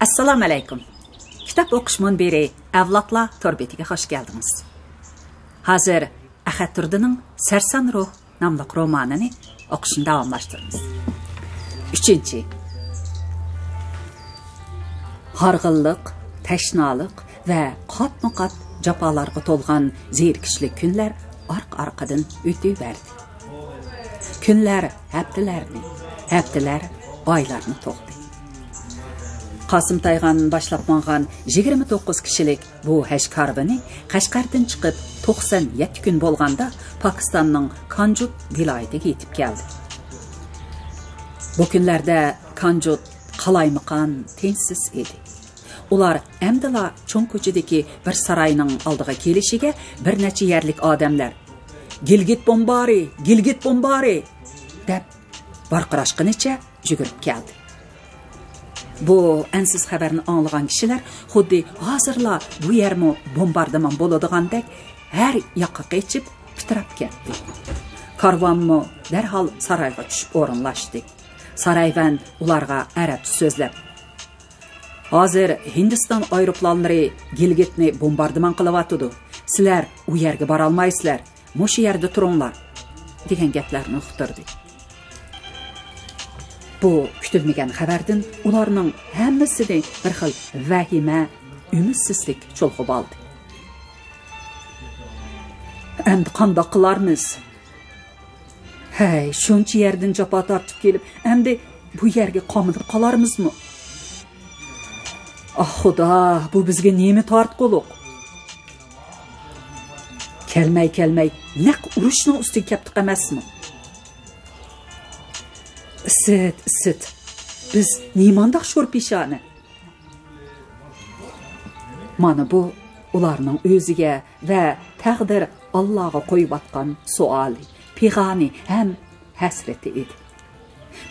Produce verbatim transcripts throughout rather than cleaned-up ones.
ئەسسالامۇئەلەيكۇم. كىتاب ئوقۇش مۇنبىرى ئەۋلادلار تور بېتىگە خۇش كەلدىڭىز. ھازىر ئەخەت تۇردىنىڭ سەرسان روھ ناملىق رومانىنى ئوقۇشنى داۋاملاشتۇرىمىز. ئۈچىنچى. ھارغىنلىق، تەشنالىق ۋە قاتمۇ قات جاپالارغا تولغان زېرىكىشلىك كۈنلەر ئارقا-ئارقىدىن ئۆتۈۋەردى. كۈنلەر ھەپتىلەرنى، ھەپتىلەر ئايلارنى توقتى. قاسىم تايغان باشلاپ ماڭغان يىگىرمە توققۇز كىشىلىك بۇ ھەج كارۋىنى قەشقەردىن چىقىپ توقسان يەتتە كۈن بولغاندا پاكىستاننىڭ كانجۇت ۋىلايىتىگە يېتىپ كەلدى. بۇ كۈنلەردە كانجۇت قالايمىقان، تىنچسىز ئىدى. ئۇلار ئەمدىلا چوڭ كوچىدىكى بىر ساراينىڭ ئالدىغا كېلىشىگە بىر نەچچە يەرلىك ئادەملەر، «گىلگىت بومبارى! گىلگىت بومبارى!» دەپ ۋارقىراشقىنىچە يۈگۈرۈپ كەلدى. بۇ ئەنسىز خەۋەرنى ئاڭلىغان كىشىلەر خۇددى ھازىرلا بۇ يەرمۇ بومباردىمان بولىدىغاندەك ھەر ياققا قېچىپ پىتىراپ كەتتى. كارۋانمۇ دەرھال سارايغا چۈشۈپ ئورۇنلاشتى. سارايۋەن ئۇلارغا ئەرەبچە سۆزلەپ، «ھازىر ھىندىستان ئايروپىلانلىرى گىلگىتنى بومباردىمان قىلىۋاتىدۇ. سىلەر ئۇ يەرگە بارالمايسىلەر. مۇشۇ يەردە تۇرۇڭلار» دېگەن گەپلەرنى ئۇقتۇردى. بۇ كۈتۈلمىگەن خەۋەردىن ئۇلارنىڭ ھەممىسىنى بىر خىل ۋەھىمە، ئۈمىدسىزلىك چۇلغىۋالدى. «ئەمدى قانداق قىلارمىز؟ ھەي، شۇنچە يەردىن جاپا تارتىپ كېلىپ، ئەمدى بۇ يەرگە قامىلىپ قالارمىزمۇ؟ ئاھ، خۇدا، بۇ بىزگە نېمە تارتقۇلۇق؟ كەلمەي-كەلمەي نەق ئۇرۇشنىڭ ئۈستىگە كەپتۇق ئەمەسمۇ؟ ئىسىت، ئىسىت، بىز نېمانداق شور پېشانە؟» مانا بۇ ئۇلارنىڭ ئۆزىگە ۋە تەقدىر ئاللاغا قويۇۋاتقان سوئالى، پىغانى ھەم ھەسرىتى ئىدى.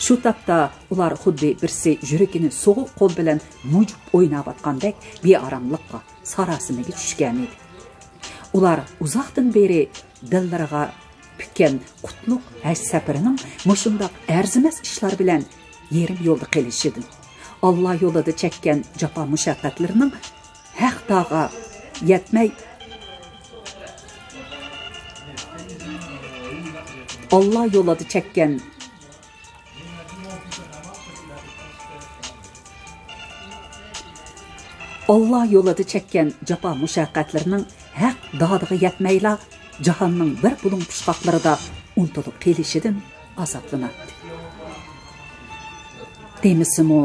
شۇ تاپتا ئۇلار خۇددى بىرسى يۈرىكىنى سوغۇق قول بىلەن مۇجۇپ ئويناۋاتقاندەك بىئاراملىققا، ساراسىمىگە چۈشكەن ئىدى. ئۇلار ئۇزاقتىن بېرى دىللىرىغا پۈككەن قۇتلۇق ھەج سەپىرىنىڭ مۇشۇنداق ئەرزىمەس ئىشلار بىلەن يېرىم يولدا قېلىشىدىن، ئاللا يولىدا چەككەن جاپا مۇشەققەتلىرىنىڭ ھەق داغا يەتمەي، ئاللا يولىدا چەككەن، ئاللا يولىدا چەككەن جاپا مۇشەققەتلىرىنىڭ ھەق دادىغا يەتمەيلا، جاھاننىڭ بىر بۇلۇڭ پۇچقاقلىرىدا ئۇنتۇلۇپ قېلىشىدىن ئازابلىناتتى. دېمىسىمۇ،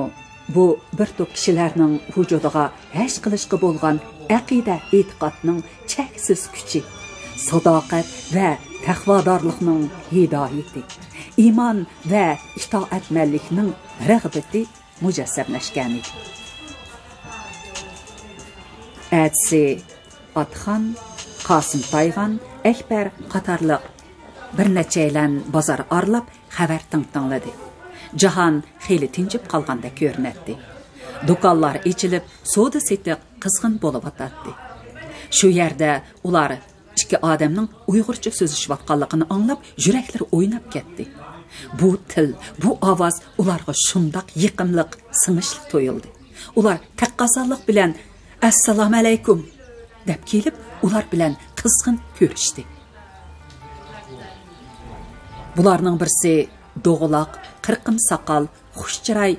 بۇ بىر توپ كىشىلەرنىڭ ۋۇجۇدىغا ھەج قىلىشقا بولغان ئەقىدە-ئېتىقادنىڭ چەكسىز كۈچى، ساداقەت ۋە تەقۋادارلىقنىڭ ھىدايىتى، ئىمان ۋە ئىتائەتمەنلىكنىڭ رىغبىتى مۇجەسسەملەشكەنىدى. ئەتىسى ئاتخان، قاسىم تايغان، ئەكبەر قاتارلىق بىر نەچچەيلەن بازار ئارىلاپ خەۋەر تىڭتىڭلىدى. جاھان خېلى تىنچىپ قالغاندەك كۆرۈنەتتى. دۇكانلار ئېچىلىپ، سودا-سېتىق قىزغىن بولۇۋاتاتتى. شۇ يەردە ئۇلار ئىككى ئادەمنىڭ ئۇيغۇرچە سۆزلىشىۋاتقانلىقىنى ئاڭلاپ، يۈرەكلىرى ئويناپ كەتتى. بۇ تىل، بۇ ئاۋاز ئۇلارغا شۇنداق يېقىملىق، سىڭىشلىق تۇيۇلدى. ئۇلار تەققازالىق بىلەن «ئەسسالامۇئەلەيكۇم» دەپ كېلىپ، ئۇلار بىلەن قىزغىن كۆرۈشتى. بۇلارنىڭ بىرسى دوغىلاق، قىرقىم ساقال، خۇش چىراي،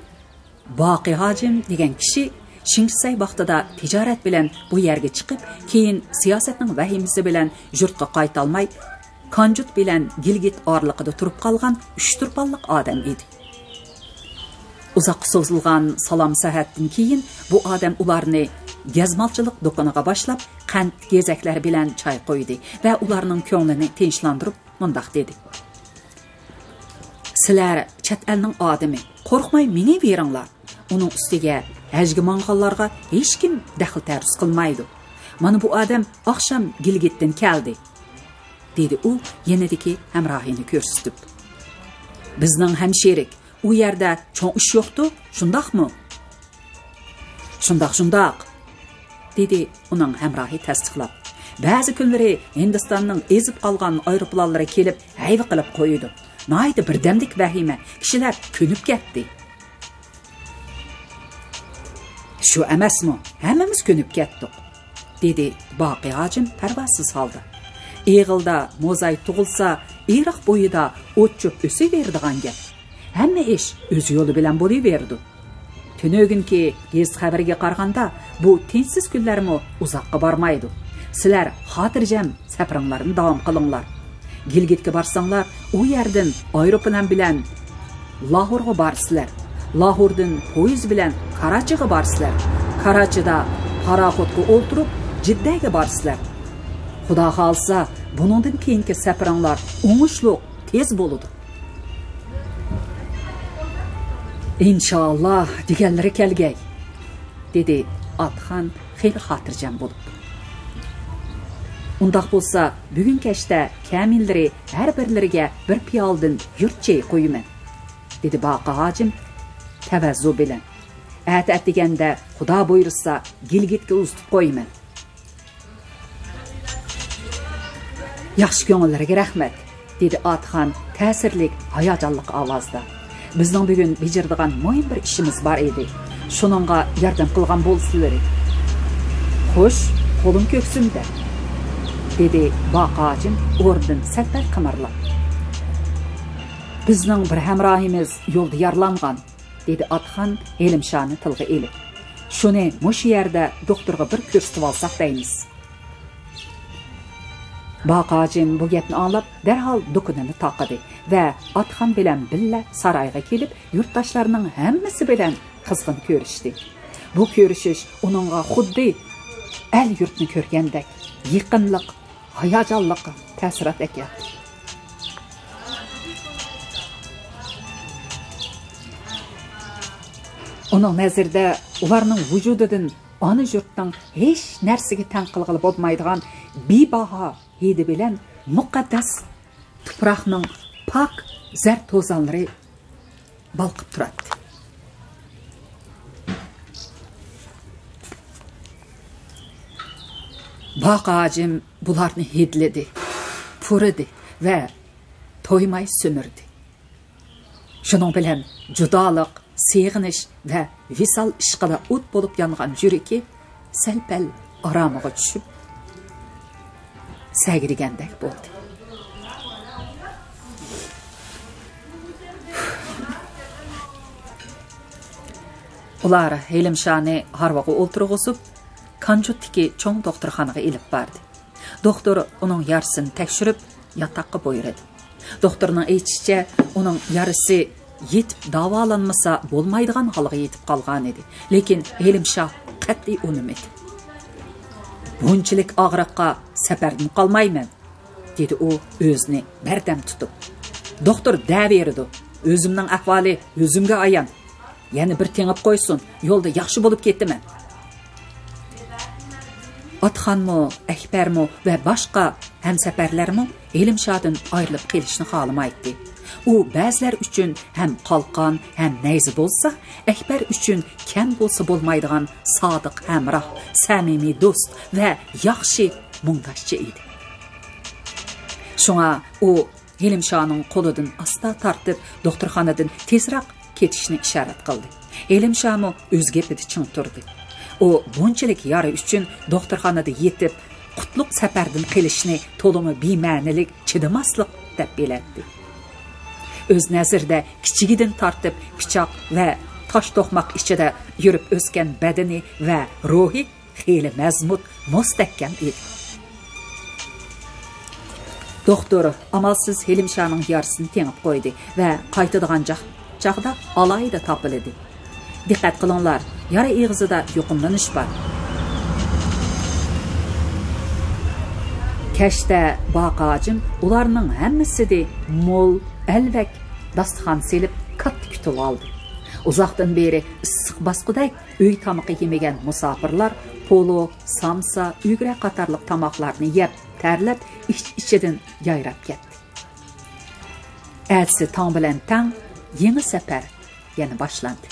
باقى ھاجىم دېگەن كىشى شىڭشىسەي ۋاقتىدا تىجارەت بىلەن بۇ يەرگە چىقىپ، كېيىن سىياسەتنىڭ ۋەھىمىسى بىلەن يۇرتقا قايتالماي، كانجۇت بىلەن گىلگىت ئارىلىقىدا تۇرۇپ قالغان ئۈچ تۇرپانلىق ئادەم ئىدى. ئۇزاققا سوزۇلغان سالام سەھەتتىن كېيىن بۇ ئادەم ئۇلارنى گەزمالچىلىق دۇكىنىغا باشلاپ، قەنت گېزەكلەر بىلەن چاي قۇيدى ۋە ئۇلارنىڭ كۆڭلىنى تىنچلاندۇرۇپ مۇنداق دېدى: «سىلەر چەت ئەلنىڭ ئادىمى، قورقماي مېڭىۋېرىڭلار. ئۇنىڭ ئۈستىگە ھەجگە ماڭغانلارغا ھېچكىم دەخلى تەرۇز قىلمايدۇ. مانا بۇ ئادەم ئاخشام گىلگىتتىن كەلدى»، دېدى ئۇ يېنىدىكى ھەمراھىنى كۆرسىتىپ. «بىزنىڭ ھەمشېرىك، ئۇ يەردە چوڭ ئىش يوقتۇ، شۇنداقمۇ؟» «شۇنداق، شۇنداق»، دېدى ئۇنىڭ ھەمراھى تەستىقلاپ. «بەزى كۈنلىرى ھىندىستاننىڭ ئېزىپ قالغان ئايروپىلانلىرى كېلىپ ھەيۋە قىلىپ قويىدۇ. ناھايىتى بىردەملىك ۋەھىمە، كىشىلەر كۆنۈپ كەتتى.» شۇ ئەمەسمۇ؟ ھەممىمىز كۆنۈپ كەتتۇق، دېدى باقى ھاجىم پەرۋاسىز ھالدا. ئېغىلدا موزاي تۇغۇلسا، ئېرىق بويىدا ئوت-چۆپ ئۆسۈۋېرىدىغان گەپ. ھەممە ئىش ئۆز يولى بىلەن بولۇۋېرىدۇ. تۈنۈگۈنكى گېزىت خەۋىرىگە قارىغاندا، بۇ تىنچسىز كۈنلەرمۇ ئۇزاققا بارمايدۇ. سىلەر خاتىرجەم سەپىرىڭلارنى داۋام قىلىڭلار. گىلگىتكە بارساڭلار، ئۇ يەردىن ئايروپىلان بىلەن لاھورغا بارىسىلەر. لاھوردىن پويىز بىلەن كاراچىغا بارىسىلەر. كاراچىدا پاراخوتقا ئولتۇرۇپ، جىددەگە بارىسىلەر. خۇدا خالىسا، بۇنىڭدىن كېيىنكى سەپىرىڭلار ئوڭۇشلۇق، تېز بولىدۇ. ئىنشائاللا، دېگەنلىرى كەلگەي، دېدى ئاتخان خېلى خاتىرجەم بولۇپ. ئۇنداق بولسا، بۈگۈن كەچتە كەمىنىلىرى ھەر بىرلىرىگە بىر پىيالىدىن يۇرت چېيى قويىمەن، دېدى باقى ھاجىم تەۋەززۇ بىلەن. ئەتە ئەتىگەندە خۇدا بۇيرۇسا، گىلگىتكە ئۇزىتىپ قويىمەن. ياخشى كۆڭۈللىرىگە رەھمەت، دېدى ئاتخان تەسىرلىك، ھاياجانلىق ئاۋازدا. بىزنىڭ بۈگۈن بېجىرىدىغان مۇھىم بىر ئىشىمىز بار ئىدى. شۇنىڭغا ياردەم قىلغان بولسىلىرى. خوش، قولۇم كۆكسۈمدە، دېدى باقى ھاجىم ئورنىدىن سەل-پەل قىمىرلاپ. بىزنىڭ بىر ھەمراھىمىز يولدا يارىلانغان، دېدى ئاتخان ھېلىمشانى تىلغا ئېلىپ. شۇنى مۇشۇ يەردە دوختۇرغا بىر كۆرسىتىۋالساق دەيمىز. باقى ھاجىم بۇ گەپنى ئاڭلاپ، دەرھال دۇكىنىنى تاقىدى ۋە ئاتخان بىلەن بىللە سارايغا كېلىپ، يۇرتداشلارنىڭ ھەممىسى بىلەن قىزغىن كۆرۈشتى. بۇ كۆرۈشۈش ئۇنىڭغا خۇددى ئەل-يۇرتنى كۆرگەندەك يېقىملىق، ھاياجانلىق تەسىرات ئەكەلدى. ئۇنىڭ نەزىرىدە ئۇلارنىڭ ۋۇجۇدىدىن ئانا يۇرتنىڭ ھېچ نەرسىگە تەڭ قىلغىلى بولمايدىغان بىباھا ھىدى بىلەن مۇقەددەس تۇپراقنىڭ پاك زەر توزانلىرى بالقىپ تۇراتتى. باقى ھاجىم بۇلارنى ھىدلىدى، پۇرىدى ۋە تويماي سۈمۈردى. شۇنىڭ بىلەن جۇدالىق، سېغىنىش ۋە ۋىسال ئىشقىدا ئوت بولۇپ يانغان يۈرىكى سەل-پەل ئارامىغا چۈشۈپ، سەگىدىگەندەك بولدى. ئۇلار ھېلىمشانى ھارۋىغا ئولتۇرغۇزۇپ، كانجۇتتىكى چوڭ دوختۇرخانىغا ئېلىپ باردى. دوختۇر ئۇنىڭ يارىسىنى تەكشۈرۈپ، ياتاققا بۇيرۇدى. دوختۇرنىڭ ئېيتىشىچە، ئۇنىڭ يارىسى يېتىپ داۋالانمىسا بولمايدىغان ھالغا يېتىپ قالغانىدى. لېكىن ھېلىمشا قەتئىي ئۇنىمىدى. بۇنچىلىك ئاغرىققا سەپەردىن قالمايمەن، دېدى ئۇ ئۆزىنى بەردەم تۇتۇپ. دوختۇر دەۋېرىدۇ، ئۆزۈمنىڭ ئەھۋالى ئۆزۈمگە ئايان. يەنە بىر تېڭىپ قويسۇن، يولدا ياخشى بولۇپ كېتىمەن. ئاتخانمۇ، ئەكبەرمۇ ۋە باشقا ھەمسەپەرلەرمۇ ھېلىمشادىن ئايرىلىپ قېلىشنى خالىمايتتى. ئۇ بەزىلەر ئۈچۈن ھەم قالقان، ھەم نەيزە بولسا، ئەكبەر ئۈچۈن كەم بولسا بولمايدىغان سادىق ھەمراھ، سەمىمىي دوست ۋە ياخشى مۇڭداشچى ئىدى. شۇڭا ئۇ ھېلىمشانىڭ قولىدىن ئاستا تارتىپ، دوختۇرخانىدىن تېزراق كېتىشنى ئىشارەت قىلدى. ھېلىمشامۇ ئۆز گېپىدە چىڭ تۇردى. ئۇ بۇنچىلىك يارا ئۈچۈن دوختۇرخانىدا يېتىپ، قۇتلۇق سەپەردىن قېلىشنى تولىمۇ بىمەنىلىك، چىدىماسلىق دەپ بىلەتتى. ئۆز نەزىرىدە كىچىكىدىن تارتىپ پىچاق ۋە تاش توقماق ئىچىدە يۈرۈپ ئۆسكەن بەدىنى ۋە روھى خېلى مەزمۇت، مۇستەھكەم ئىدى. دوختۇر ئامالسىز ھېلىمشانىڭ يارىسىنى تېڭىپ قويدى ۋە قايتىدىغان جاق-، چاغدا ئالاھىدە تاپىلىدى. دىققەت قىلىڭلار، يارا ئېغىزىدا يۇقۇملىنىش بار. كەچتە باقى ھاجىم ئۇلارنىڭ ھەممىسىنى مول، ئەلۋەك داستىخان سېلىپ، كاتتا كۈتۈۋالدى. ئۇزاقتىن بېرى ئىسسىق باسقۇدەك ئۆي تامىقى يېمىگەن مۇساپىرلار پولۇ، سامسا، ئۈگرە قاتارلىق تاماقلارنى يەپ، تەرلەپ، ئىچ-ئىچىدىن يايراپ كەتتى. ئەتىسى تاڭ بىلەن تەڭ يېڭى سەپەر يەنە باشلاندى.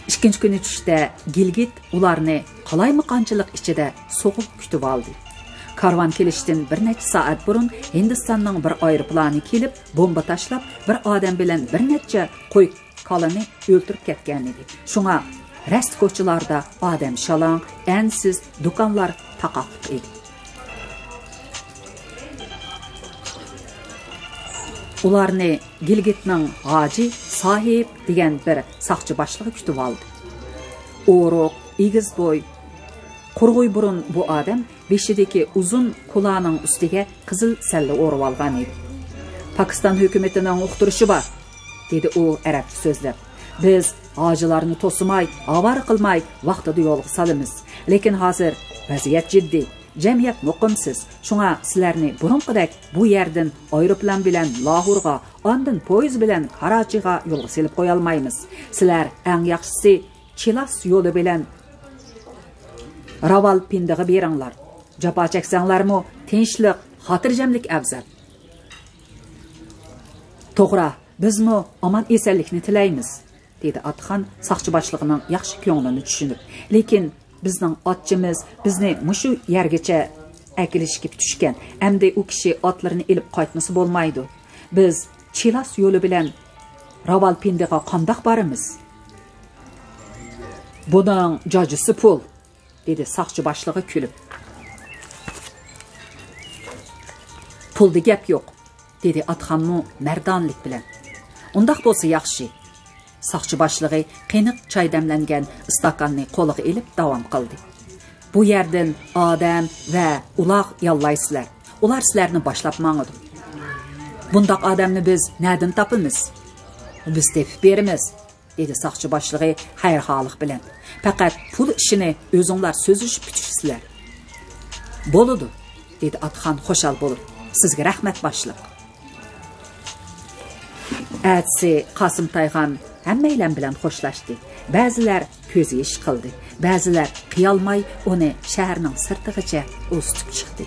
ئىككىنچى كۈنى چۈشتە گىلگىت ئۇلارنى قالايمىقانچىلىق ئىچىدە سوغۇق كۈتۈۋالدى. كارۋان كېلىشتىن بىر نەچچە سائەت بۇرۇن ھىندىستاننىڭ بىر ئايروپىلانى كېلىپ، بومبا تاشلاپ، بىر ئادەم بىلەن بىر نەچچە قوي بالىنى ئۆلتۈرۈپ كەتكەن ئىدى. شۇڭا راست كوچىلاردا ئادەم شالاڭ، ئەنسىز، دۇكانلار تاقاقلىق ئىدى. ئۇلارنى گىلگىتنىڭ ھاجى ساھىب دېگەن بىر ساقچى باشلىقى كۈتۈۋالدى. ئورۇق، ئېگىز بوي، قۇرغۇي بۇرۇن بۇ ئادەم بېشىدىكى ئۇزۇن كۇلانىڭ ئۈستىگە قىزىل سەللە ئورىۋالغان ئىدى. پاكىستان ھۆكۈمىتىنىڭ ئۇقتۇرۇشى بار، دېدى ئۇ ئەرەبچە سۆزلەپ. بىز ھاجىلارنى توسىماي، ئاۋارە قىلماي، ۋاقتىدا يولغا سالىمىز. لېكىن ھازىر ۋەزىيەت جىددىي، جەمئىيەت مۇقىمسىز. شۇڭا سىلەرنى بۇرۇنقىدەك بۇ يەردىن ئايروپىلان بىلەن لاھورغا، ئاندىن پويىز بىلەن كاراچىغا يولغا سېلىپ قويالمايمىز. سىلەر ئەڭ ياخشىسى چىلاس يولى بىلەن راۋالپىندىغا بېرىڭلار. جاپا چەكسەڭلارمۇ تىنچلىق، خاتىرجەملىك ئەۋزەل. توغرا، بىزمۇ ئامان ئېسەنلىكنى تىلەيمىز، دېدى ئاتخان ساقچى باشلىقىنىڭ ياخشى كۆڭلىنى چۈشىنىپ. لېكىن بىزنىڭ ئاتچىمىز بىزنى مۇشۇ يەرگىچە ئەكېلىشكە پۈتۈشكەن. ئەمدى ئۇ كىشى ئاتلىرىنى ئېلىپ قايتمىسا بولمايدۇ. بىز چىلاس يولى بىلەن راۋالپىندىغا قانداق بارىمىز؟ بۇنىڭ جاجىسى پۇل، دېدى ساقچى باشلىقى كۈلۈپ. پۇلدا گەپ يوق، دېدى ئاتخانمۇ مەردانىلىك بىلەن. ئۇنداق بولسا ياخشى. ساقچى باشلىقى قېنىق چاي دەملەنگەن ئىستاكاننى قولىغا ئېلىپ داۋام قىلدى. بۇ يەردىن ئادەم ۋە ئۇلاغ ياللايسىلەر. ئۇلار سىلەرنى باشلاپ ماڭىدۇ. بۇنداق ئادەمنى بىز نەدىن تاپىمىز؟ بىز تېپىپ بېرىمىز، دېدى ساقچى باشلىقى خەيرخاھلىق بىلەن. پەقەت پۇل ئىشىنى ئۆزۈڭلار سۆزلىشىپ پۈتۈشىسىلەر. بولىدۇ، دېدى ئاتخان خۇشال بولۇپ. سىزگە رەھمەت، باشلىق. ئەتىسى قاسىم تايغان ھەممەيلەن بىلەن خوشلاشتى. بەزىلەر كۆز يېشى قىلدى، بەزىلەر قىيالماي ئۇنى شەھەرنىڭ سىرتىغىچە ئۇزىتىپ چىقتى.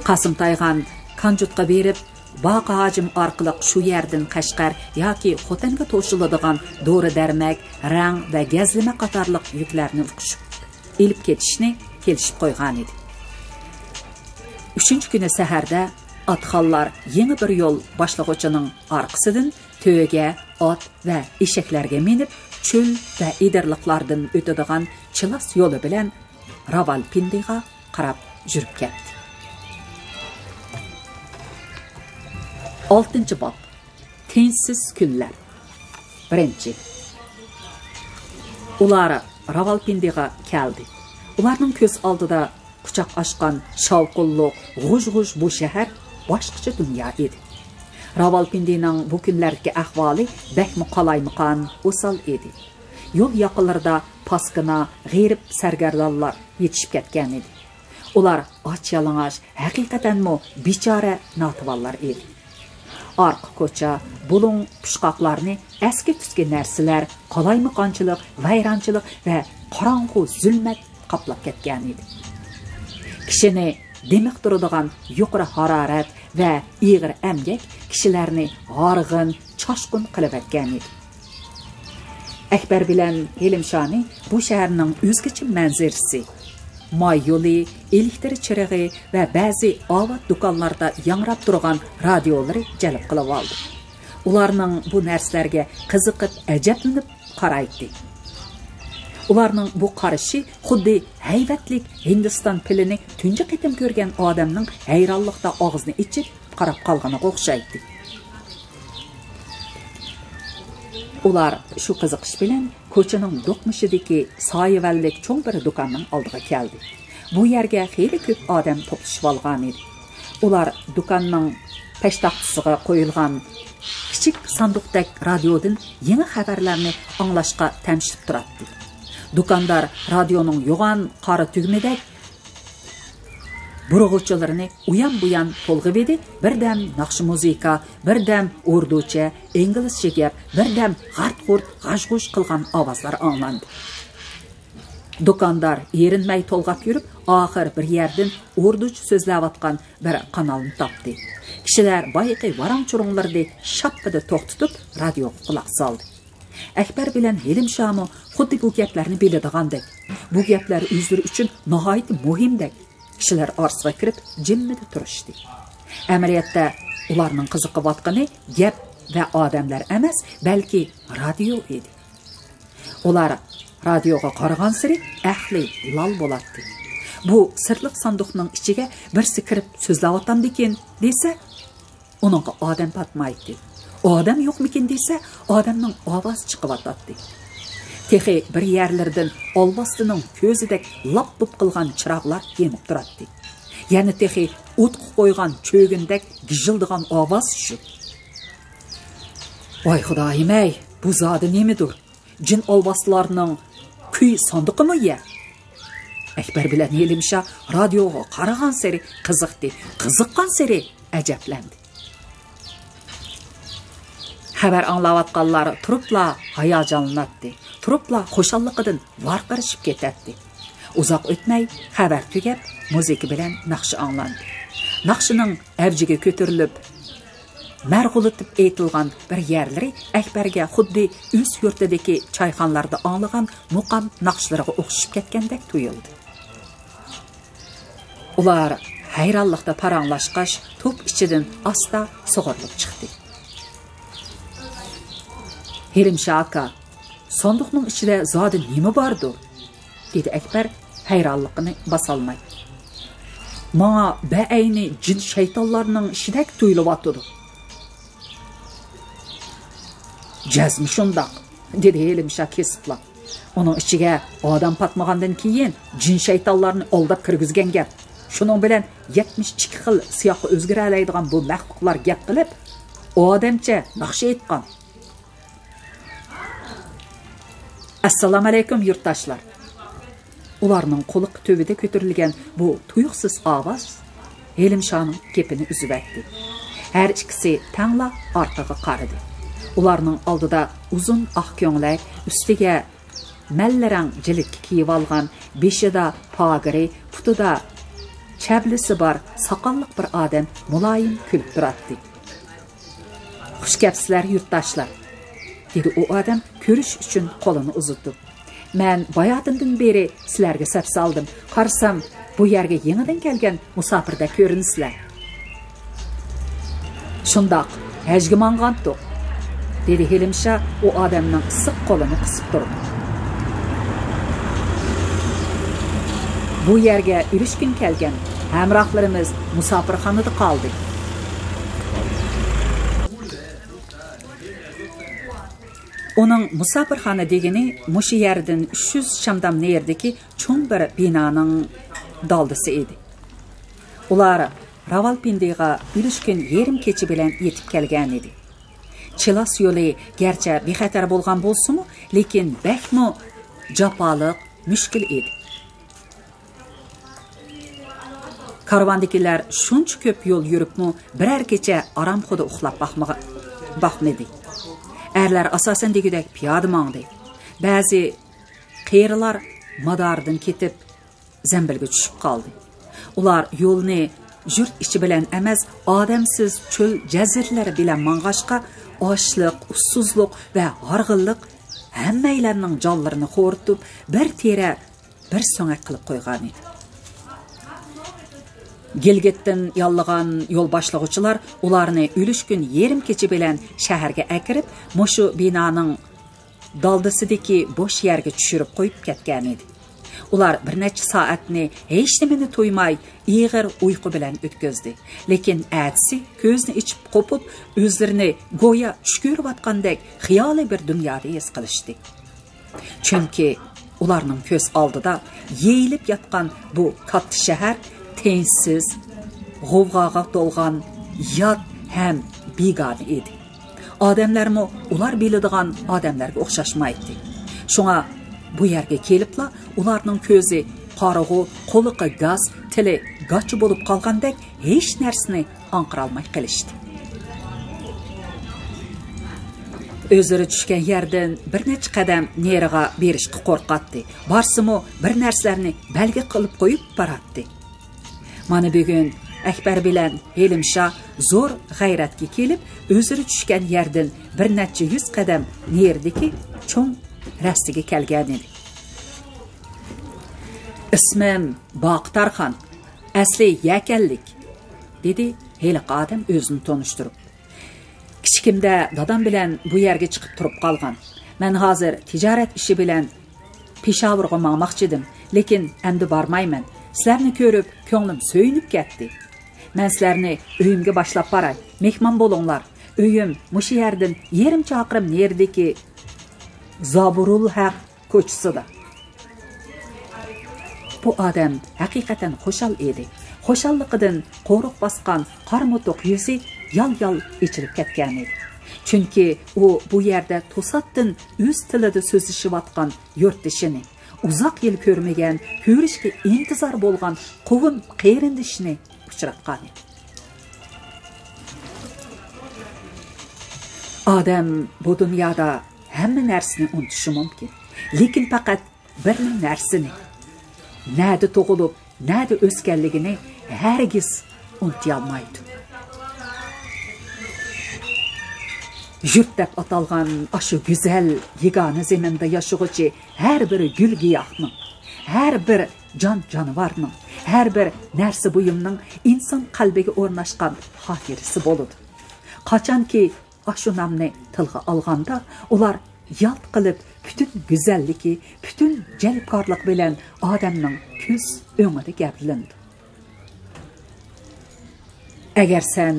قاسىم تايغان كانجۇتقا بېرىپ، باقى ھاجىم ئارقىلىق شۇ يەردىن قەشقەر ياكى خوتەنگە توشۇلىدىغان دورا-دەرمەك، رەڭ ۋە گەزلىمە قاتارلىق يۈكلەرنى ئۇقۇشۇپ، ئېلىپ كېتىشنى كېلىشىپ قويغانىدى. ئۈچىنچى كۈنى سەھەردە ئاتخانلار يېڭى بىر يول باشلىغۇچىنىڭ ئارقىسىدىن تۆگە، ئات ۋە ئېشەكلەرگە مىنىپ، چۆل ۋە ئېدىرلىقلاردىن ئۆتىدىغان چىلاس يولى بىلەن راۋالپىندىغا قاراپ يۈرۈپ كەتتى. ئالتىنچى باب. تىنچسىز كۈنلەر. بىرىنچى. ئۇلار راۋالپىندىغا كەلدى. ئۇلارنىڭ كۆز ئالدىدا قۇچاق ئاچقان شاۋقۇنلۇق، غۇژ-غۇژ بۇ شەھەر باشقىچە دۇنيا ئىدى. راۋالپىندىنىڭ بۇ كۈنلەردىكى ئەھۋالى بەكمۇ قالايمىقان، ئوسال ئىدى. يول ياقىلىرىدا پاسكىنا، غېرىب سەرگەردانلار يېتىشىپ كەتكەن ئىدى. ئۇلار ئاچ-يالىڭاچ، ھەقىقەتەنمۇ بىچارە ناتىۋانلار ئىدى. ئارقا كوچا، بۇلۇڭ، پۇچقاقلارنى ئەسكى-تۈسكى نەرسىلەر، قالايمىقانچىلىق، ۋەيرانچىلىق ۋە قاراڭغۇ زۇلمەت قاپلاپ كەتكەن ئىدى. كىشىنى دېمىقتۇرىدىغان يۇقىرى ھارارەت ۋە ئېغىر ئەمگەك كىشىلەرنى ھارغىن، چاشقۇن قىلىۋەتكەن ئىدى. ئەكبەر بىلەن ھېلىمشانى بۇ شەھەرنىڭ ئۆزگىچە مەنزىرىسى، ماي يولى، ئېلېكتىر چىرىغى ۋە بەزى ئاۋات دۇكانلاردا ياڭراپ تۇرغان رادىيولىرى جەلپ قىلىۋالدى. ئۇلارنىڭ بۇ نەرسىلەرگە قىزىقىپ، ئەجەبلىنىپ قارايتتى. ئۇلارنىڭ بۇ قارىشى خۇددى ھەيۋەتلىك ھىندىستان پىلىنى تۇنجى قېتىم كۆرگەن ئادەمنىڭ ھەيرانلىقتا ئاغزىنى ئېچىپ قاراپ قالغىنىغا ئوخشايتتى. ئۇلار شۇ قىزىقىش بىلەن كوچىنىڭ دوقمۇشىدىكى سايىۋەنلىك چوڭ بىر دۇكاننىڭ ئالدىغا كەلدى. بۇ يەرگە خېلى كۆپ ئادەم توپلىشىۋالغانىدى. ئۇلار دۇكاننىڭ پەشتاختىسىغا قويۇلغان كىچىك ساندۇقتەك رادىيودىن يېڭى خەۋەرلەرنى ئاڭلاشقا تەمشىلىپ تۇراتتى. دۇكاندار رادىيونىڭ يوغان قارا تۈگمىدەك بۇرىغۇچىلىرىنى ئۇيان-بۇيان تولغىۋىدى، بىردەم ناخشا-مۇزىكا، بىردەم ئوردۇچە، ئىنگلىزچە گەپ، بىردەم غارت-غۇرت، غاژ-غۇژ قىلغان ئاۋازلار ئاڭلاندى. دۇكاندار ئېرىنمەي تولغاپ يۈرۈپ، ئاخىر بىر يەردىن ئوردۇچە سۆزلەۋاتقان بىر قانالنى تاپتى. كىشىلەر بايىقى ۋاراڭ-چۇرۇڭلىرىنى شاپپىدە توختىتىپ، رادىيوغا قۇلاق سالدى. ئەكبەر بىلەن ھېلىمشامۇ خۇددى بۇ گەپلەرنى بىلىدىغاندەك، بۇ گەپلەر ئۆزلىرى ئۈچۈن ناھايىتى مۇھىمدەك، كىشىلەر ئارىسىغا كىرىپ جىممىدە تۇرۇشتى. ئەمەلىيەتتە ئۇلارنىڭ قىزىقىۋاتقىنى گەپ ۋە ئادەملەر ئەمەس، بەلكى رادىيو ئىدى. ئۇلار رادىيوغا قارىغانسېرى ئەقلى لال بولاتتى. بۇ سىرلىق ساندۇقنىڭ ئىچىگە بىرسى كىرىپ سۆزلەۋاتامدىكىن دېسە، ئۇنىڭغا ئادەم پاتمايتتى. ئادەم يوقمىكىن دېسە، ئادەمنىڭ ئاۋازى چىقىۋاتاتتى. تېخى بىر يەرلىرىدىن ئالۋاستىنىڭ كۆزىدەك لاپ-لۇپ قىلغان چىراغلار يېنىپ تۇراتتى. يەنە تېخى ئوتقا قويغان چۆگۈندەك گىژىلدىغان ئاۋاز شۇ. ۋاي خۇدايىم-ئەي، بۇ زادى نېمىدۇر؟ جىن ئالۋاستىلارنىڭ كۈي ساندۇقىمۇ يە؟ ئەكبەر بىلەن ھېلىمشا رادىيوغا قارىغانسېرى قىزىقتى، قىزىققانسېرى ئەجەبلەندى. خەۋەر ئاڭلاۋاتقانلار تۇرۇپلا ھاياجانلىناتتى، تۇرۇپلا خۇشاللىقىدىن ۋارقىرىشىپ كېتەتتى. ئۇزاق ئۆتمەي خەۋەر تۈگەپ، مۇزىكا بىلەن ناخشا ئاڭلاندى. ناخشىنىڭ ئەۋجىگە كۆتۈرۈلۈپ، مەرغۇلىتىپ ئېيتىلغان بىر يەرلىرى ئەكبەرگە خۇددى ئۆز يۇرتىدىكى چايخانىلاردا ئاڭلىغان مۇقام ناخشىلىرىغا ئوخشىشىپ كەتكەندەك تۇيۇلدى. ئۇلار ھەيرانلىقتا پاراڭلاشقاچ، توپ ئىچىدىن ئاستا سۇغۇرۇلۇپ چىقتى. ھېلىمشا ئاكا، ساندۇقنىڭ ئىچىدە زادى نېمە باردۇ؟ دېدى ئەكبەر ھەيرانلىقىنى باسالماي. ماڭا بەئەينى جىن شەيتانلارنىڭ ئىشىدەك تۇيۇلۇۋاتىدۇ. جەزمە شۇنداق، دېدى ھېلىمشا كېسىپلا. ئۇنىڭ ئىچىگە ئادەم پاتمىغاندىن كېيىن جىن شەيتانلارنى ئالداپ كىرگۈزگەن گەپ. شۇنىڭ بىلەن يەتمىش ئىككى خىل سىياققا ئۆزگىرەلەيدىغان بۇ مەخلۇقلار گەپ قىلىپ، ئادەمچە ناخشا ئېيتقان. ئەسسالامۇئەلەيكۇم، يۇرتداشلار! ئۇلارنىڭ قۇلىقى تۈۋىدە كۆتۈرۈلگەن بۇ تۇيۇقسىز ئاۋاز ھېلىمشانىڭ گېپىنى ئۈزۈۋەتتى. ھەر ئىككىسى تەڭلا ئارقىغا قارىدى. ئۇلارنىڭ ئالدىدا ئۇزۇن ئاق كۆڭلەك، ئۈستىگە مەللىرەڭ جىلىتكە كىيىۋالغان، بېشىدا پاگىرى، پۇتىدا چەبلىسى بار ساقاللىق بىر ئادەم مۇلايىم كۈلۈپ تۇراتتى. «خۇش كەپسىلەر، يۇرتداشلار!» دېدى ئۇ ئادەم كۆرۈش ئۈچۈن قولىنى ئۇزىتىپ. «مەن باياتىندىن بېرى سىلەرگە سەپسالدىم. قارىسام، بۇ يەرگە يېڭىدىن كەلگەن مۇساپىردەك كۆرۈنىسىلەر.» «شۇنداق، ھەجگە ماڭغانتۇق.» دېدى ھېلىمشا ئۇ ئادەمنىڭ ئىسسىق قولىنى قىسىپ تۇرۇپ. «بۇ يەرگە ئۈلۈشكۈن كەلگەن، ھەمراھلىرىمىز مۇساپىرخانىدا قالدى.» ئۇنىڭ مۇساپىرخانا دېگىنى مۇشۇ يەردىن ئۈچ يۈز چامدام نېرىدىكى چوڭ بىر بىنانىڭ دالدىسى ئىدى. ئۇلار راۋالپىندىغا ئۈلۈشكۈن يېرىم كېچە بىلەن يېتىپ كەلگەنىدى. چىلاس يولى گەرچە بىخەتەر بولغان بولسىمۇ، لېكىن بەكمۇ جاپالىق، مۈشكۈل ئىدى. كارۋاندىكىلەر شۇنچە كۆپ يول يۈرۈپمۇ، بىرەر كېچە ئارامخۇدا ئۇخلاپ باقمىغا-، باقمىدى. ئەرلەر ئاساسەن دېگۈدەك پىيادە ماڭدى. بەزى قېرىلار مادارىدىن كېتىپ، زەمبىلگە چۈشۈپ قالدى. ئۇلار يولنى يۇرت ئىچى بىلەن ئەمەس، ئادەمسىز چۆل جەزىرىلەر بىلەن ماڭغاچقا، ئاچلىق، ئۇسسۇزلۇق ۋە ھارغىنلىق ھەممەيلەننىڭ جانلىرىنى خورىتىپ، بىر تېرە، بىر سۆڭەك قىلىپ قويغانىدى. گىلگىتتىن ياللىغان يول باشلىغۇچىلار ئۇلارنى ئۈلۈشكۈن يېرىم كېچە بىلەن شەھەرگە ئەكىرىپ، مۇشۇ بىنانىڭ دالدىسىدىكى بوش يەرگە چۈشۈرۈپ قويۇپ كەتكەنىدى. ئۇلار بىر نەچچە سائەتنى ھېچنېمىنى تۇيماي، ئېغىر ئۇيقۇ بىلەن ئۆتكۈزدى. لېكىن ئەتىسى كۆزىنى ئېچىپ قوپۇپ، ئۆزلىرىنى گويا چۈش كۆرۈۋاتقاندەك خىيالىي بىر دۇنيادا ھېس قىلىشتى. چۈنكى ئۇلارنىڭ كۆز ئالدىدا يېيىلىپ ياتقان بۇ كاتتا شەھەر تىنچسىز، غوۋغاغا تولغان يات ھەم بىگانە ئىدى. ئادەملەرمۇ ئۇلار بىلىدىغان ئادەملەرگە ئوخشاشمايتتى. شۇڭا بۇ يەرگە كېلىپلا ئۇلارنىڭ كۆزى قارىغۇ، قۇلىقى گاس، تىلى گاچا بولۇپ قالغاندەك ھېچ نەرسىنى ئاڭقىرالماي قېلىشتى. ئۆزلىرى چۈشكەن يەردىن بىر نەچچە قەدەم نېرىغا بېرىشقا قورقاتتى. بارسىمۇ بىر نەرسىلەرنى بەلگە قىلىپ قويۇپ باراتتى. مانا بۈگۈن ئەكبەر بىلەن ھېلىمشا زور غەيرەتكە كېلىپ، ئۆزلىرى چۈشكەن يەردىن بىر نەچچە يۈز قەدەم نېرىدىكى چوڭ رەستىگە كەلگەنىدى. «ئىسمىم باقى تارخان، ئەسلى يەكەنلىك»، دېدى ھېلىقى ئادەم ئۆزىنى تونۇشتۇرۇپ. «كىچىك كىچىكىمدە دادام بىلەن بۇ يەرگە چىقىپ تۇرۇپ قالغان. مەن ھازىر تىجارەت ئىشى بىلەن پېشاۋۇرغا ماڭماقچىدىم، لېكىن ئەمدى بارمايمەن. سىلەرنى كۆرۈپ كۆڭلۈم سۆيۈنۈپ كەتتى. مەن سىلەرنى ئۆيۈمگە باشلاپ باراي، مېھمان بولۇڭلار. ئۆيۈم مۇشۇ يەردىن يېرىم چاقىرىم نېرىدىكى زابۇرۇل ھەق كوچىسىدا. بۇ ئادەم ھەقىقەتەن خۇشال ئىدى. خۇشاللىقىدىن قورۇق باسقان قارا موتۇق يۈزى يال-يال ئېچىلىپ كەتكەنىدى. چۈنكى ئۇ بۇ يەردە توساتتىن ئۆز تىلىدا سۆزلىشىۋاتقان يۇرتدىشىنى، ئۇزاق يىل كۆرمىگەن، كۆرۈشكە ئىنتىزار بولغان قوۋم قېرىندىشىنى ئۇچراتقانىدى. ئادەم بۇ دۇنيادا ھەممە نەرسىنى ئۇنتۇشى مۇمكىن. لېكىن پەقەت بىرلا نەرسىنى، نەدە تۇغۇلۇپ، نەدە ئۆسكەنلىكىنى ھەرگىز ئۇنتۇيالمايدۇ. يۇرت دەپ ئاتالغان ئاشۇ گۈزەل، يېگانە زېمىندا ياشىغۇچى ھەر بىر گۈل-گىياھنىڭ، ھەر بىر جان-جانىۋارنىڭ، ھەر بىر نەرسە بۇيۇمنىڭ ئىنسان قەلبىگە ئورناشقان خاتىرىسى بولىدۇ. قاچانكى ئاشۇ نامنى تىلغا ئالغاندا، ئۇلار يالت قىلىپ، پۈتۈن گۈزەللىكى، پۈتۈن جەلپكارلىقى بىلەن ئادەمنىڭ كۆز ئۆڭىدە گەۋدىلىنىدۇ. ئەگەر سەن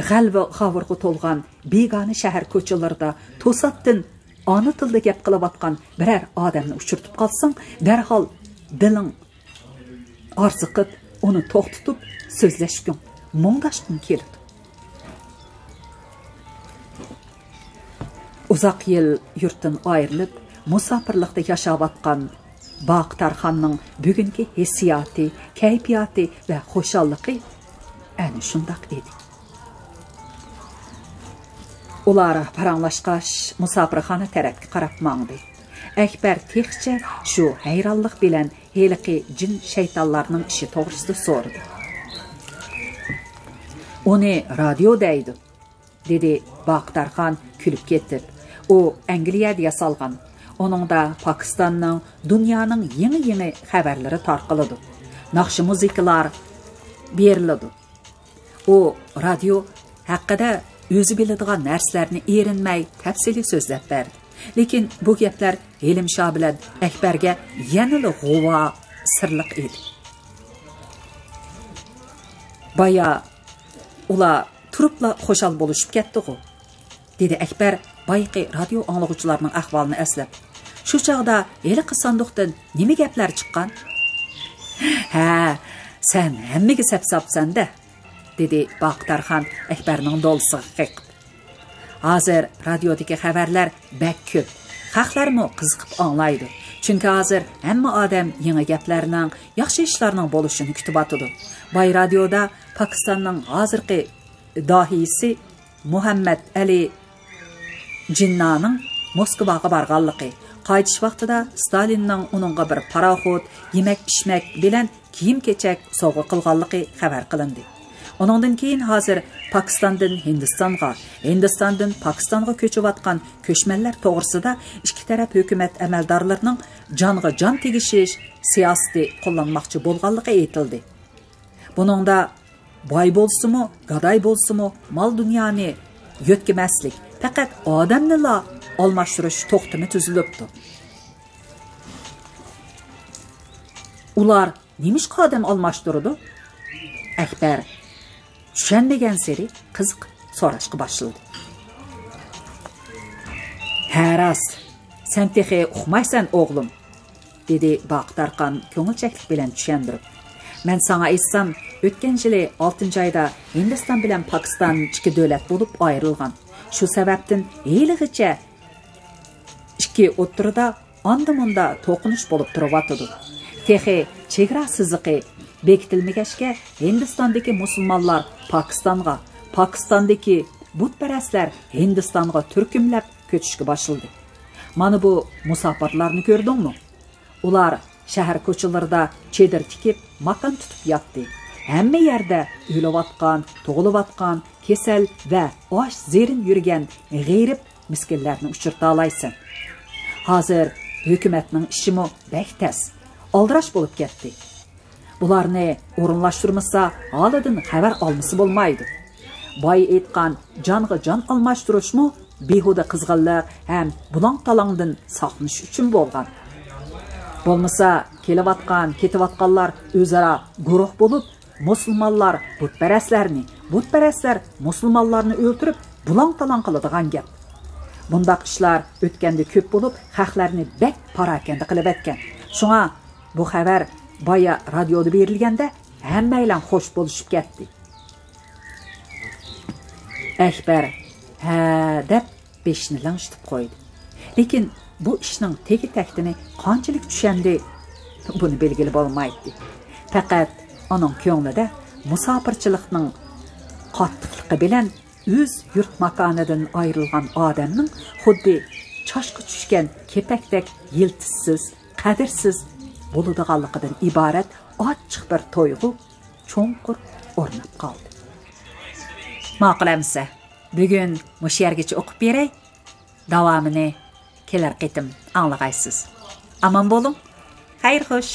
غەلۋە-غاۋۇرغا تولغان بىگانە شەھەر كوچىلىرىدا توساتتىن ئانا تىلدا گەپ قىلىۋاتقان بىرەر ئادەمنى ئۇچرىتىپ قالساڭ، دەرھال دىلىڭ ھارسىقىپ، ئۇنى توختىتىپ سۆزلەشكۈڭ، مۇڭداشقۇڭ كېلىدۇ. ئۇزاق يىل يۇرتتىن ئايرىلىپ، مۇساپىرلىقتا ياشاۋاتقان باقى تارخاننىڭ بۈگۈنكى ھېسسىياتى، كەيپىياتى ۋە خۇشاللىقى ئەنە شۇنداق ئىدى. ئۇلار پاراڭلاشقاچ، مۇساپىرخانا تەرەپكە قاراپ ماڭدى. ئەكبەر تېخىچە شۇ ھەيرانلىق بىلەن ھېلىقى جىن-شەيتانلارنىڭ ئىشى توغرىسىدا سورىدى. ئۇنى رادىيو دەيدۇ، دېدى باقى تارخان كۈلۈپ كېتىپ. ئۇ ئەنگلىيەدە ياسالغان. ئۇنىڭدا پاكىستاننىڭ، دۇنيانىڭ يېڭى-يېڭى خەۋەرلىرى تارقىلىدۇ. ناخشا-مۇزىكىلار بېرىلىدۇ. ئۇ رادىيو ھەققىدە ئۆزى بىلىدىغان نەرسىلەرنى ئېرىنمەي تەپسىلىي سۆزلەپ بەردى. لېكىن بۇ گەپلەر ھېلىم شاھ بىلەن ئەكبەرگە يەنىلا غۇۋا سىرلىق ئىدى. بايا ئۇلار تۇرۇپلا خۇشال بولۇشۇپ كەتتىغۇ، دېدى ئەكبەر بايىقى رادىيو ئاڭلىغۇچىلارنىڭ ئەھۋالىنى ئەسلەپ. شۇ چاغدا ھېلىقى ساندۇقتىن نېمە گەپلەر چىققان؟ ھە، سەن ھەممىگە سەپساپسەن-دە، دېدى باقى تارخان ئەكبەرنىڭ دولىسىغا قېقىپ. ھازىر رادىيودىكى خەۋەرلەر بەك كۆپ. خەقلەرمۇ قىزىقىپ ئاڭلايدۇ. چۈنكى ھازىر ھەممە ئادەم يېڭى گەپلەرنىڭ، ياخشى ئىشلارنىڭ بولۇشىنى كۈتۈۋاتىدۇ. باي رادىيودا پاكىستاننىڭ ھازىرقى داھىيسى مۇھەممەد ئەلى جىننانىڭ موسكۋاغا بارغانلىقى، قايتىش ۋاقتىدا ستالىننىڭ ئۇنىڭغا بىر پاراخوت، يېمەك-ئىچمەك بىلەن كىيىم-كېچەك سوۋغا قىلغانلىقى خەۋەر قىلىندى. ئۇنىڭدىن كېيىن ھازىر پاكىستاندىن ھىندىستانغا، ھىندىستاندىن پاكىستانغا كۆچۈۋاتقان كۆچمەنلەر توغرىسىدا ئىككى تەرەپ ھۆكۈمەت ئەمەلدارلىرىنىڭ جانغا جان تېگىشىش سىياسىتى قوللانماقچى بولغانلىقى ئېيتىلدى. بۇنىڭدا باي بولسىمۇ، گاداي بولسىمۇ، مال-دۇنيانى يۆتكىمەسلىك، پەقەت ئادەمنىلا ئالماشتۇرۇش توختىمى تۈزۈلۈپتۇ. ئۇلار نېمىشقا ئادەم ئالماشتۇرىدۇ؟ ئەكبەر چۈشەنمىگەنسېرى قىزىقىپ سوراشقا باشلىدى. ھە، راست، سەن تېخى ئۇقمايسەن، ئوغلۇم، دېدى باقى تارخان كۆڭۈلچەكلىك بىلەن چۈشەندۈرۈپ. مەن ساڭا ئېيتسام، ئۆتكەن يىلى ئالتىنچى ئايدا ھىندىستان بىلەن پاكىستان ئىككى دۆلەت بولۇپ ئايرىلغان. شۇ سەۋەبتىن ھېلىغىچە ئىككى ئوتتۇرىدا ئاندا-مۇندا توقۇنۇش بولۇپ تۇرۇۋاتىدۇ. تېخى چېگرا سىزىقى بېكىتىلمىگەچكە، ھىندىستاندىكى مۇسۇلمانلار پاكىستانغا، پاكىستاندىكى بۇتپەرەسلەر ھىندىستانغا تۈركۈملەپ كۆچۈشكە باشلىدى. مانا بۇ مۇساپىرلارنى كۆردۈڭمۇ؟ ئۇلار شەھەر كوچىلىرىدا چېدىر تىكىپ، ماكان تۇتۇپ ياتتى. ھەممە يەردە ئۆلۈۋاتقان، تۇغۇلۇۋاتقان، كېسەل ۋە ئاچ-زېرىن يۈرگەن غېرىب مىسكىنلەرنى ئۇچرىتالايسەن. ھازىر ھۆكۈمەتنىڭ ئىشىمۇ بەك تەس، ئالدىراش بولۇپ كەتتى. بۇلارنى ئورۇنلاشتۇرمىسا، ھالىدىن خەۋەر ئالمىسا بولمايدۇ. بايا ئېيتقان جانغا جان ئالماشتۇرۇشمۇ بىھۇدە قىزغىنلىق ھەم بۇلاڭ-تالاڭدىن ساقلىنىش ئۈچۈن بولغان. بولمىسا، كېلىۋاتقان، كېتىۋاتقانلار ئۆزئارا گۇرۇھ بولۇپ، مۇسۇلمانلار بۇتپەرەسلەرنى، بۇتپەرەسلەر مۇسۇلمانلارنى ئۆلتۈرۈپ، بۇلاڭ-تالاڭ قىلىدىغان گەپ. بۇنداق ئىشلار ئۆتكەندە كۆپ بولۇپ، خەقلەرنى بەك پاراكەندە قىلىۋەتكەن. شۇڭا بۇ خەۋەر بايا رادىيودا بېرىلگەندە، ھەممەيلەن خوش بولۇشۇپ كەتتى. ئەكبەر «ھە» دەپ بېشىنى لىڭشىتىپ قويدى. لېكىن بۇ ئىشنىڭ تېگى-تەكتىنى قانچىلىك چۈشەندى، بۇنى بىلگىلى بولمايتتى. پەقەت ئۇنىڭ كۆڭلىدە مۇساپىرچىلىقنىڭ قاتتىقلىقى بىلەن ئۆز يۇرت ماكانىدىن ئايرىلغان ئادەمنىڭ خۇددى چاشقا چۈشكەن كېپەكتەك يىلتىزسىز، قەدىرسىز بولىدىغانلىقىدىن ئىبارەت ئاچچىق بىر تۇيغۇ چوڭقۇر ئورناپ قالدى. ماقۇل ئەمىسە، بۈگۈن مۇشۇ يەرگىچە ئوقۇپ بېرەي. داۋامىنى كېلەر قېتىم ئاڭلىغايسىز. ئامان بولۇڭ. خەير خوش.